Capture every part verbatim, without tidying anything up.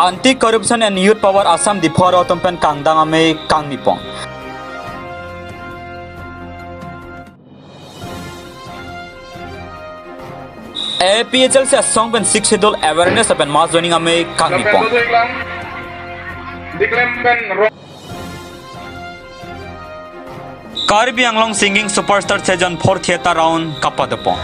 Anti Corruption and Youth Power Assam Diphu aro atum pen kangdang amei kangni pon. A P H L C asong pen Sixth Schedule awareness lapen mass joining amei kangni pon. Karbi Anglong singing superstar Season four theatre round kapado pon.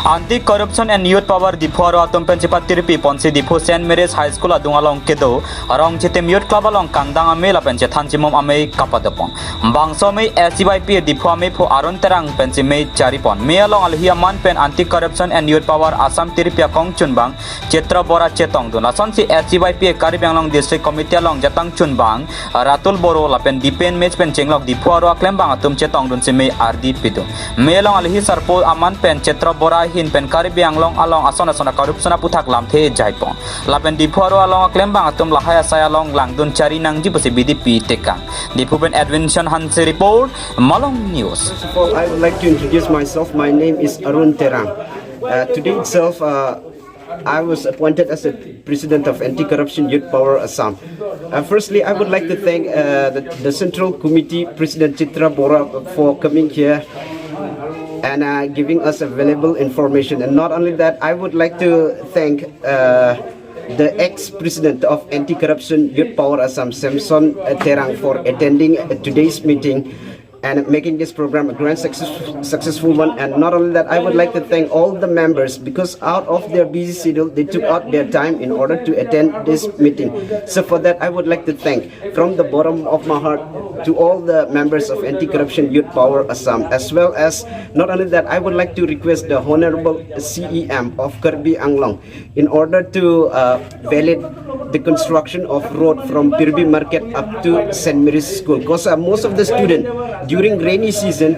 Anti Corruption and Youth Power Diphu aro atum pen chepatirpi ponsi Diphu Saint Mary's High School adung along kedo Rongchitim Youth Club along kangdang amei lapen chethan chimum amei kapado pon. Bangso amei S C Y P A Diphu ameiphu Arun Terang pensi mei chari pon. Mei along alohi aman pen Anti Corruption and Youth Power Assam tirpi akong chunbang Chitra Bora chetongdun. Lasonsi S C Y P A Karbi Anglong District Committee along jatang chunbang Ratul Boro lapen Dipen Mech pen chenglok Diphu aro aklembang atum chetongdunsi mei ardi pidun. Mei along alohi sarpo aman pen Chitra Bora ahin pen Karbi Anglong along ason ason a-corruption aputhak lamthe jai pon. Lapen Diphu aro along aklembang atum lahai asai along langdun chari nangji pusi bidi pi tekang. Diphu pen Edwinson Hanse report, Malong News. First of all, I would like to introduce myself. My name is Arun Terang. Uh, today itself, uh, I was appointed as a president of Anti-Corruption Youth Power Assam. Uh, firstly, I would like to thank, uh, the, the Central Committee President Chitra Bora for coming here and, uh, giving us a valuable information. And not only that, I would like to thank, uh, the ex-president of Anti-Corruption Youth Power Assam, Samson, uh, Terang, for attending, uh, today's meeting and making this program a grand success, successful one. And not only that, I would like to thank all the members, because out of their busy schedule, they took out their time in order to attend this meeting. So for that, I would like to thank from the bottom of my heart to all the members of Anti-Corruption Youth Power Assam, as well as, not only that, I would like to request the Honorable C E M of Karbi Anglong in order to, uh, valid the construction of road from Pirbi Market up to Saint Mary's School. 'Cause, uh, most of the student, during rainy season,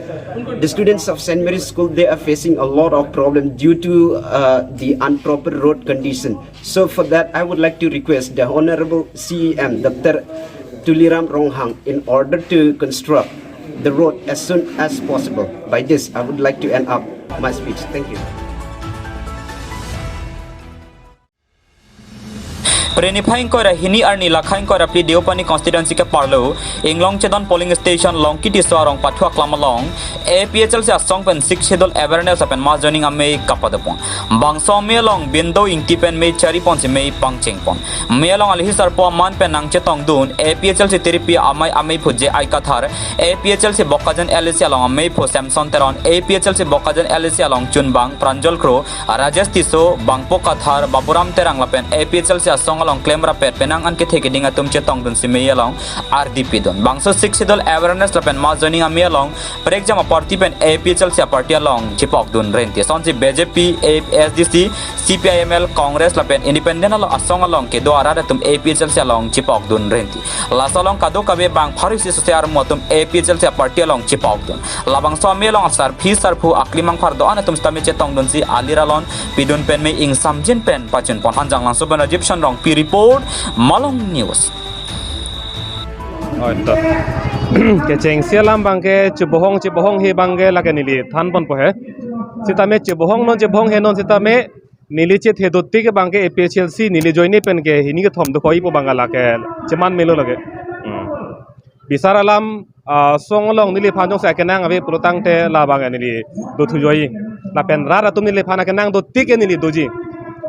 the students of Saint Mary's School, they are facing a lot of problem due to, uh, the improper road condition. So for that, I would like to request the Honorable C E M, Doctor Tuliram Ronghang, in order to construct the road as soon as possible. By this, I would like to end up my speech. Thank you. Pre niphai ingkoi ra hini arni lakhai ingkoi ra phli Deopani constituency ke-arlo Inglongchedon polling station Longki Tisso arong pathu aklam along A P H L C asong pen Sixth Schedule awareness lapen mass joining amei kapado pon. Bangso amei along Bindo Ingti pen mei chari ponsi mei pangcheng pon. Mei along alohi sarpo aman pen nangchetongdun A P H L C tirpi amei ameiphu J I Kathar, A P H L C Bokajan L A C along ameiphu Samson Teron, A P H L C Bokajan L A C along chunbang Pranjal Kro, Rajesh Tisso, Bangpo Kathar, Baburam Terang lapen A P H L C asong along klemrap pet penang an kethe keding atum chetongdunsi mei along ardi pidun. Bangso Sixth Schedule awareness lapen mass joining amei along prekjam aparty pen A P H L C aparty along chepokdun renti. Lasonsi B J P, A S D C, C P I M L, Congress lapen Independent along asong along kedo arat atum A P H L C along chepokdun renti. Laso along kadokave bang pharo isi sose armu atum A P H L C aparty along chepokdun. Labangso amei along asarpi sarpo aklimang phar do-an atum sitame chetongdunsi alir alon pidun pen mei ingsamjin pen pachun pon. Hanjanglangso pen Rajiv Shanrongpi report, Malong News. Oh, ito. Kechengsi alam abangke chebohong chebohong he abangke lake neli than ponpo he. Sitame chebohong non chebohong he non sitame neli chethe dotik abangke A P H L C neli ajoine pen ke hini kethom dokok-ipo abangke lake cheman melo lake. Hmm. Bisar alam, ah, asong along neliphan jongsi akenang ave pulotangte labang neli dothu joi. Lapen rat atum neliphan akenang dotik ke neli doji.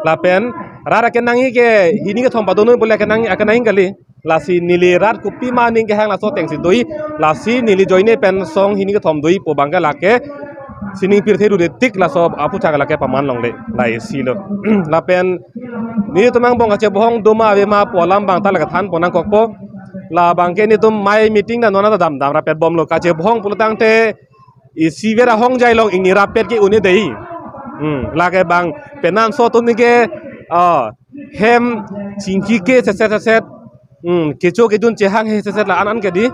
Lapen rat akenangji ke hini kethom padonoi bole akenang, akenangji kali. Lasi neli rat kopima aning kehang laso atengsi doi. Lasi neli ajoine pen asong hini kethom doipo abangke lake sining pirthe dodetik laso aputhak lake paman longle. La isi lo. Lapen nelitum angbong kachebohong doma avema pu alam abang ta lake than pon nangkokpo. Labangke nelitum mei meeting ta non ta damdam rappet bomlo, kachebohong pulotangte isi vera hongjai along ingni rappet ke un-e dei. Hmm, lake bang penang so atum ke, ah, hem chingki ke seset seset. Hmm, kecho kejun chehang he seset la an an ke dei.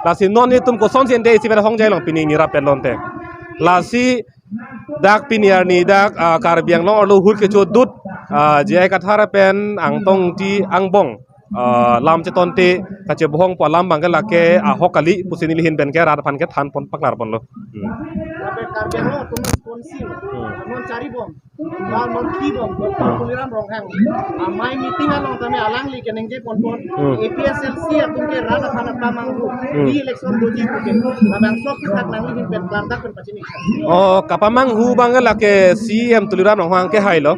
Lasi non nelitum kosonsi ante isi vera hongjai along pini ingni rappet lonte. Lasi dak pini arni dak, ah, Karbi Anglong arlo ahut kechodut, ah, J I Kathar pen Angtong Ingti angbong, ah, lam chetonte kachebohong pu alam abangke lake ahok kali pusi neli ahin pen ke rat aphan ke than pon paklar ponlo. Hmm. Lapen Karbi Anglong Autonomous Council, hmm, non chari bom. Ba non ki bom, Doctor Tuliram Ronghang amei meeting along tame alangli keningje ponpon, Hmm. A P H L C atum ke rat aphan apamanghu, Hmm. re-election doji pu ke. Labangso aphuthak nangli ahin pen klardak pen pachini. Oh, kapamanghu abang lake C E M Tuliram Ronghang ke hailo.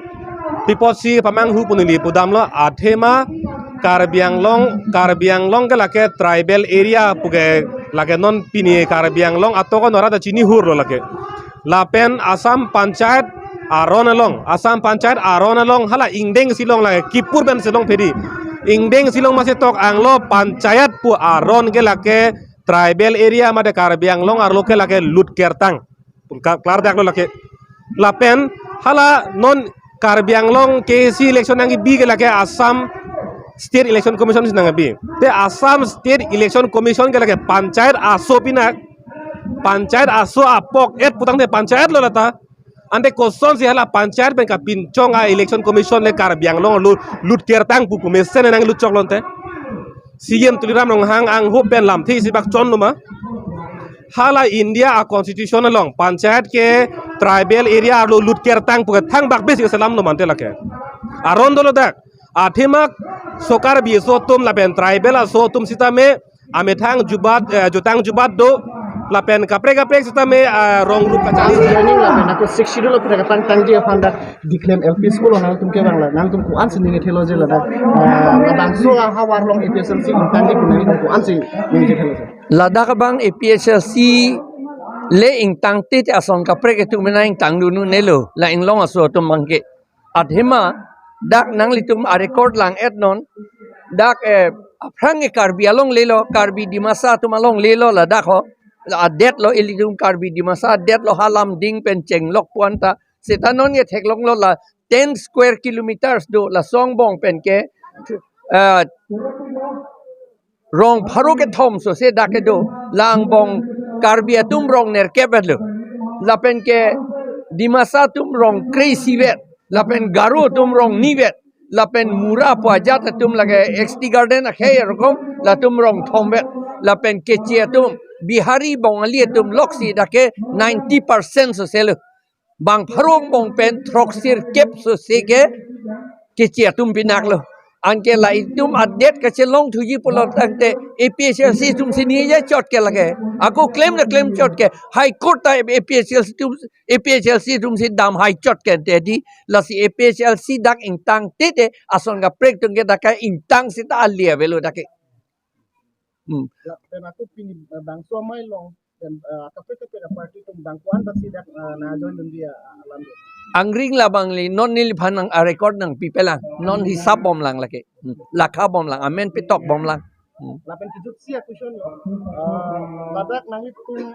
Pi apotsi pamanghu pu neli pudamlo, athema Karbi Anglong, Karbi Anglong ke lake tribal area pu ke, lake non pini Karbi Anglong atok anora ta chini hurlo lake. Lapen Assam Panchayat aron along, Assam Panchayat aron along hala ingdeng si long lake, kipur pen si long phedi. Ingdeng si long masi tok anglo, Panchayat pu aron ke lake tribal area mate Karbi Anglong arlo ke lake lut kertang. Ka-, klardaklo lake. Lapen hala non Karbi Anglong K A C election nangkebi ke lake Assam State Election Commission si nangkebi. Te Assam State Election Commission ke lake panchayat aso pinak, panchayat aso apok et putangte panchayat lo lata. Ante kosonsi hala panchayat pen kapinchong a Election Commission le Karbi Anglong lut, lut kertang pu pu mesen nanglut choklo ante. C E M Tuliram Ronghang angho pen lamthe isi bak chonlo ma. Hala India a constitution along panchayat ke tribal area arlo lut kertang pu ke thangbak besi selamlo mante lake. Aron dolo dak. Athema so-Karbi aso atum lapen tribal aso atum sitame amethang jubat, eh, jutang jubat do, lapen kaprek kaprek sitame, eh, rong rup kachari. Joining lapen ako Sixth Schedule aphuthak tangji aphan dak Dikhlem L P School nangtum kevang la, nangtum ko-ansi ningje thelo je ladak, eh, labangso ahavar along A P H L C ingtangji pu nangtum ko-ansi ningje thelo je. Ladak abang A P H L C le ingtangte te ason kaprek atum mena ingtangdun un-elo, la inglong aso atum abang ke. Athema dak nanglitum a record lang-et non, dak, eh, aphrang ke Karbi along lelo, Karbi Dimasa atum along lelo ladak ho, la adet lo, ilitum Karbi Dimasa adet lo, ha Lumding pen chenglok pu anta, seta non ke theklonglo la ten square kilometers do, laso angbong pen ke, eh, rong pharo kethom sose dak kedo, la angbong Karbi atum rong nerkep vetlo. Lapen ke Dimasa atum rong kre-isi vet, lapen Garo atum rong ni vet, lapen Mura pu ajat atum lake X T Garden akhei arokom, latum rong thom vet, lapen Keche atum, Bihari Bongali atum loksi dak ke ninety percent sose lo. Bang pharo angbong pen throksirkep sose ke Keche atum pinak lo. Anke la itum adet kachelong thuji pulo tangte A P H L C atum si ningje chot ke lake. Ako claim na claim chot ke. High Court ta A P H L C atum, A P H L C atum si damhai chot ke te di, lasi A P H L C dak ingtangte te ason kaprek atum ke dak ke ingtang seta ali avelo dak ke. Hmm. Lapen ako pini, eh, bangso amei along, dan, eh, kaprek kaprek aparty atum bang ko-an bak si dak, eh, nangjoin dunji alam do. Angring labang le non neliphan nang a record nangpipe lang, non hisap bom lang lake. Hmm. Lakha bom lang, amen petok bom lang. Hmm. Lapen kejut si a question lo. Eh, ladak nanglitum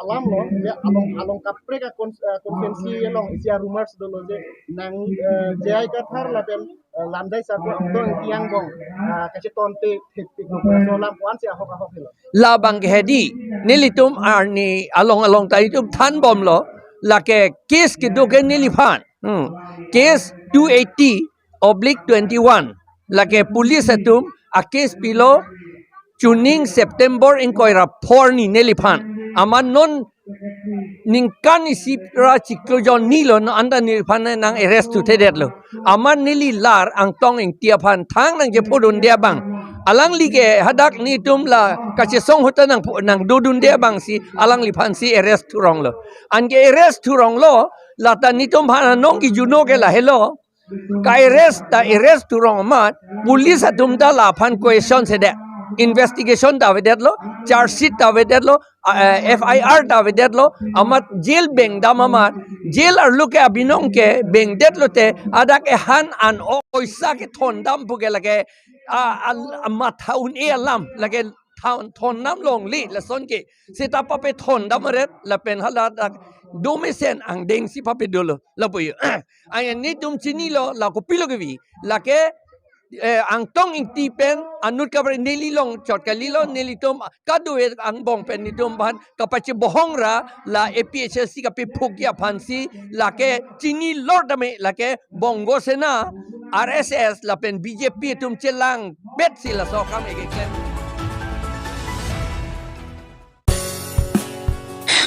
alam lo, ya, along, along kaprek a cons-, eh, constituency along isi a rumors dolo je nang, eh, J I Kathar lapen, eh, Lamjai Sarbot Angtong Ingti angbong, eh, kachetonte thektik lo, so alam ko-ansi ahok ahok helo. Labang ke hedi, nelitum arni along along ta itum than bomlo, lake case kedo ke neliphan. Hmm. Case two eighty oblique twenty-one. Lake police atum a case pilo chuning September ingkoi ra phor ni neliphan. Amat non ningkan isi ra chiklo jon ni lo, non anta neliphan nang arrest thuthedet lo. Amat neli lar Angtong Ingti aphan thang nangchepho dunde abang, alangli ke hadak netum la kachesong ahut ta nangpho, nangdo dunde abang si alangliphan si arrest thurong lo. Anke arrest thurong lo, lata netum aphan anong kijuno ke lahelo. Ka-arrest ta arrest thurong amat, police atum ta laphan question sede. Investigation ta avedet lo, charge sheet ta avedet lo, a, eh, F I R ta avedet lo, amat jail bengdam amat, jail arlo ke abinong ke bengdet lote, adak ehan an o-, oisa kethondam pu ke lake, a, a, a matha un-e alam, lake thon, thondam longle, lason ke. Seta papethondam aret, lapen hala dak domesen angdeng si pape dolo, lapu yo. Ayan netum chinilo, la kopilo kevi. Lake, eh, Angtong Ingti pen, anut kaprek neli long chot kalilo, nelitum kado-e angbong pen netum aphan kapachebohong ra, la A P H L C kapephukji aphan si, lake chinilo tame, lake Bongo Sena, R S S, lapen B J P atum chelangbet si laso akam eke klem.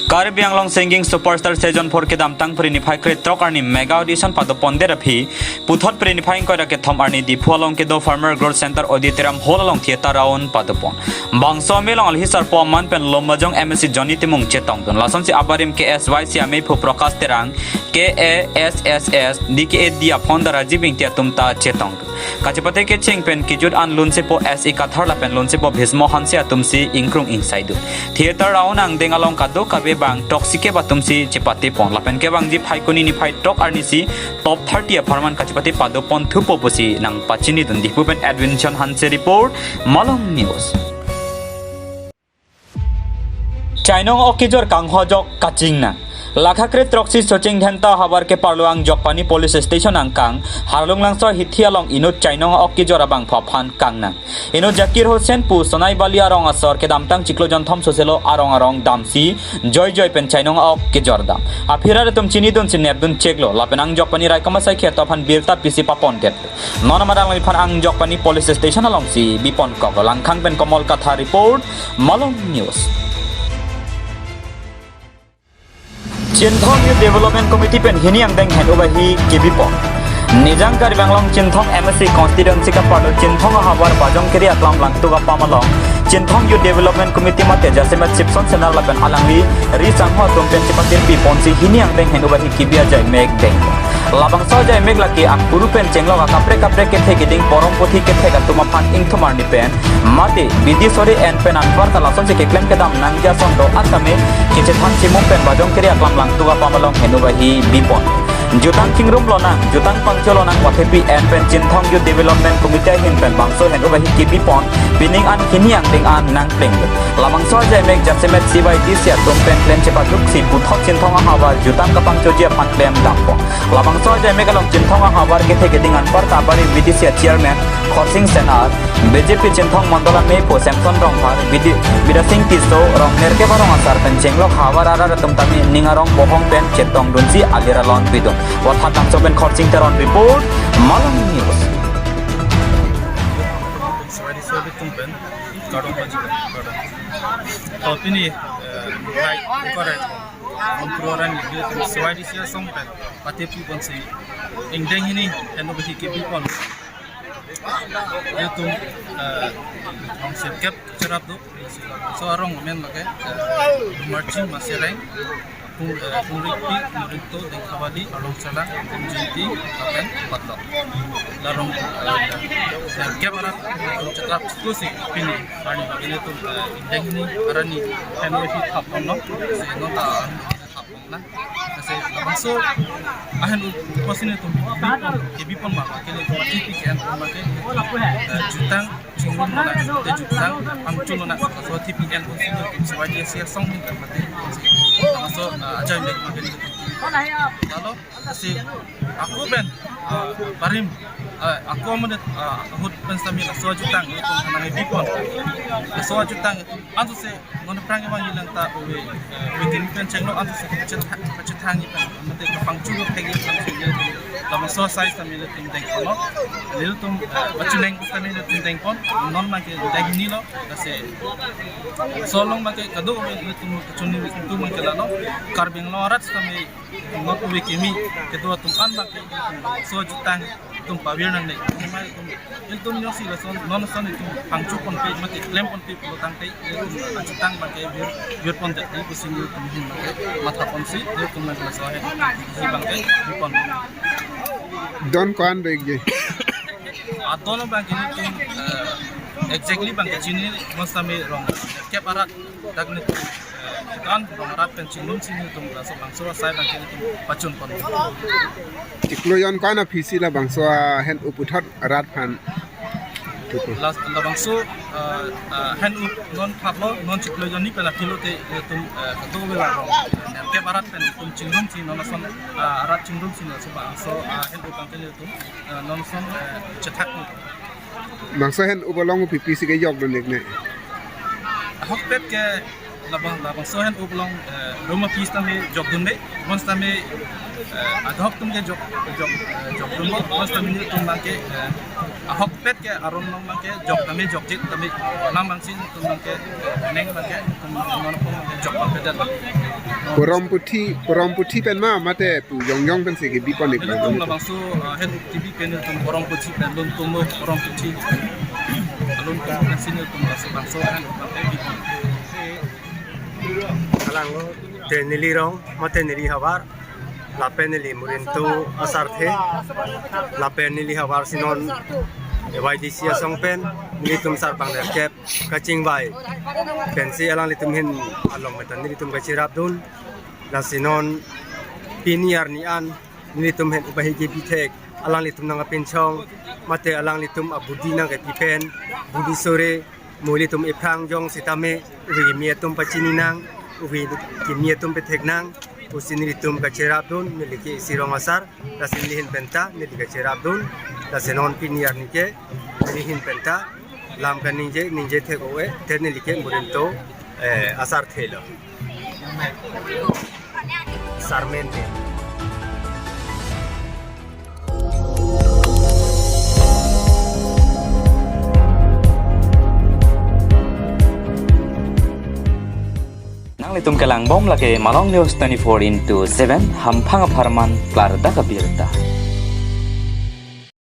Karbi Anglong Singing Superstar Season four kedamtang Phre niphai kre-throk arni mega audition padopondet aphi, puthot Phre niphai ingkoi ra kethom arni Diphu along kedo Farmer Growth Center Auditorium Hall along theatre round padopon. Bangso amei along alhi sarpo aman pen Lumbajong M A C Johnny Timung chetongdun. Lasonsi abarim K S Y C ameiphu Prakash Terang, K A S S S, D K A D a founder Rajiv Ingti atum ta chetongdun. Kachepate kecheng pen kejut an lunsepo S E Kathar lapen lunsepo Bhismo Hanse atumsi ingkrung ingsaidun. Theatre round angdeng along kadokave bang throksi kep atumsi chepatepon. Lapen kevangji Phaikuni niphai throk arnisi top thirty apharman kachepate padopon thupo pusi nangpachinidun. Diphu pen Edwin Chan Hanse report, Malong News. Chainong a-ok kejor kanghojok kachingnang. Lakha kre-throksi Socheng Dhenta ahavar keparlo Angjokpani Police Station angkang, Harlung Langso hithi along inut chainong a-ok kejor abangphu aphan kangnang. Inut Zakir Hussain pu Sonai Bali arong asor kedamtang chiklo jonthom soselo arong arong damsi joijoi pen chainong a-ok kejor dam. Aphi rat atum chinidunsi nepdun cheklo, lapen Angjokpani raikom asaikhi atum aphan birta pisi papondet. Non amat alangliphan Angjokpani Police Station alongsi biponkok. Langkhang pen Komol Kathar report, Malong News. Chinthong Youth Development Committee pen hini angdeng hen-o ahi kebipon. Nijang Karbi Anglong Chinthong M A C constituency kaparlo Chinthong ahavar Bajongkiri aklam Langtuk apam along Chinthong Youth Development Committee mate jasemet Sipson Senar lapen alangli ri sangho atum pen chepatirpi ponsi hini angdeng hen-o ahi kebi ajai mek deng. Labangso ajai mek lake akuru pen chenglok akaprek kaprek kethe keding porom puthi kethek atum aphan ingthum arni pen mate bidi sore en pen anparta lasonsi keklem kedam nangji ason do-an tame kechethan chimum pen Bajongkiri aklam Langtuk apam along hen-o ahi bipon. Jutang chingrum lonang, jutang pangcho lonang, wathepi en pen Chinthong Youth Development Committee ahin pen bangso hen-o ahi kebipon, pining an hini angdeng an nangpleng. Labangso ajai mek jasemet C Y D C atum pen klem chepaduksi puthot Chinthong ahavar jutang kapangchoji aphan klem dampo. Labangso ajai mek along Chinthong ahavar kethe keding anparta abarim B D C a chairman Khorsing Senar, B J P Chinthong Mondol ameiphu Samson Rongphar, B D, Bidya Sing Tisso, rong nerkep arong asar pen chenglok ahavar arat atum tame ning arong bohong pen chetongdunsi alir alon pidun. Vothatlangso pen Khorsing Teron report, Malong News. Sewadi sewadi atum pen kardom pajir, kardom. To pini, eh, hai, kore, kontroran ni, sewadi sia song pen, pati pu pon si, ingdeng hini, hen-o ahi kebipon. Ilitum, eh, rong sirkep cherap do, so arong amen lake, eh, Marching Masereng, Pung, eh, Pungripi, Murinto, Dengkhavali, Arlong Sala, Pung Jenti, lapen Patlok. La rong, eh, sirkep arat, rong cherap exclusive pini, arni, ilitum, eh, ingdeng hini, arni, family fit hap no, si nonta, hap na. Lasi labangso ahen u-, upasin ilitum kebipon ma, ke ilitum T P K N ma ke, eh, jutang chingrum lonang, te jutang pangcho lonang, laso T P N usin ilitum sewadi sia song ni mate. Labangso, eh, ajai mek ma ke ilitum. Lalo, lasi ako pen, eh, barim, eh, ako amonit, eh, ahut pen sami laso jutang ilitum nangkebipon. Laso jutang ilitum anso se non aphrang kevang ilang ta ove, eh, ove kini pen chenglo anso se kachetha-, kachethang ipen, mate kapangcho lo phegi pangcho lo. Labangso asai sami ilitum dengpon. Ilitum, eh, pachuneng sami ilitum dengpon. Non ma ke deng hini lo, lasi so along ma ke kadokave ilitum kachuni ilitum ma ke lalo. Karbi Anglong arat sami non ove kimi kedo atum an ma ke ilitum so jutang ilitum pavir nangne. Ilitum, ilitum jongsi lason, non lason ilitum pangcho ponpe, mate klem ponpe pulo tangte, ilitum ajutang ma ke vir, vir pondet, ilitum pusi ilitum hin ma ke matha ponsi, ilitum ma ke laso ahe, hi ma ke, hi pon. Don ko-an bek je? Adon ma ke ilitum, eh, exactly ma ke chini, non sami rong kep arat, dak ilitum, eh, kan rong arat pen chinglumsi ilitum, laso bangso asai ma ke ilitum pachun pon. Chiklo jon ko-an aphi si labangso ahen-o puthot rat aphan. Las-, labangso, eh, eh, hen-o non thaplo, non chiklo jon ni pen aphi lote ilitum, eh, kadokave rong. Kep arat pen ilitum chinglumsi non ason, eh, arat chinglumsi non ason bangso, eh, hen-o pangke ilitum, eh, non ason, eh, chethak ni. Bangso hen-o along pi pi si kejok do nek ne. Ahokpet ke Labang, labangso ahin uplong, eh, room apiece tame jokdunde, bonsitame, eh, adhok atum ke jok, jok, eh, jokdunlo, bonsitame nelitum abangke, eh, ahokpet ke aron along abangke jok tame jokjit tame, alam abangsi nelitum abangke, eh, ning abangke, nelitum abangke jok abangke det. Porom puthi, porom puthi pen ma, mate pu yong yong pensi kebi pon-ik. Nelitum labangso, eh, ahin kebi pen nelitum porom puthi pen luntum lo, porom puthi. Luntum pensi nelitum labangso, bangso ahin abangke bipon. Alanglo te neli rong, mate neli havar, lapen neli Murinto asarthe, lapen neli havar si non A Y D C asong pen, nelitum sarbang nerkep kachingvai pensi alanglitum ahin along metan nelitum kacherapdun, lasi non pini arni an nelitum ahin ubahi kebi thek, alanglitum nangkapinchong, mate alanglitum abudi nangkepi pen, budi sore, mo ilitum iphrang jong sitame, ubi kimi atum pachini nang, ubi kimi atum pethek nang, pusi nelitum kacherapdun, neli ke isi rong asar, lasi neli ahin penta, neli kacherapdun, lasi non pini arni ke, neli ahin penta, lam kaningje, ningje thek-o-e, te neli ke Murinto, eh, asarthe lo. Sarmen ke. Nanglitum kelangbom lake Malong News twenty-four into seven, hamphang apharman klardak abirta.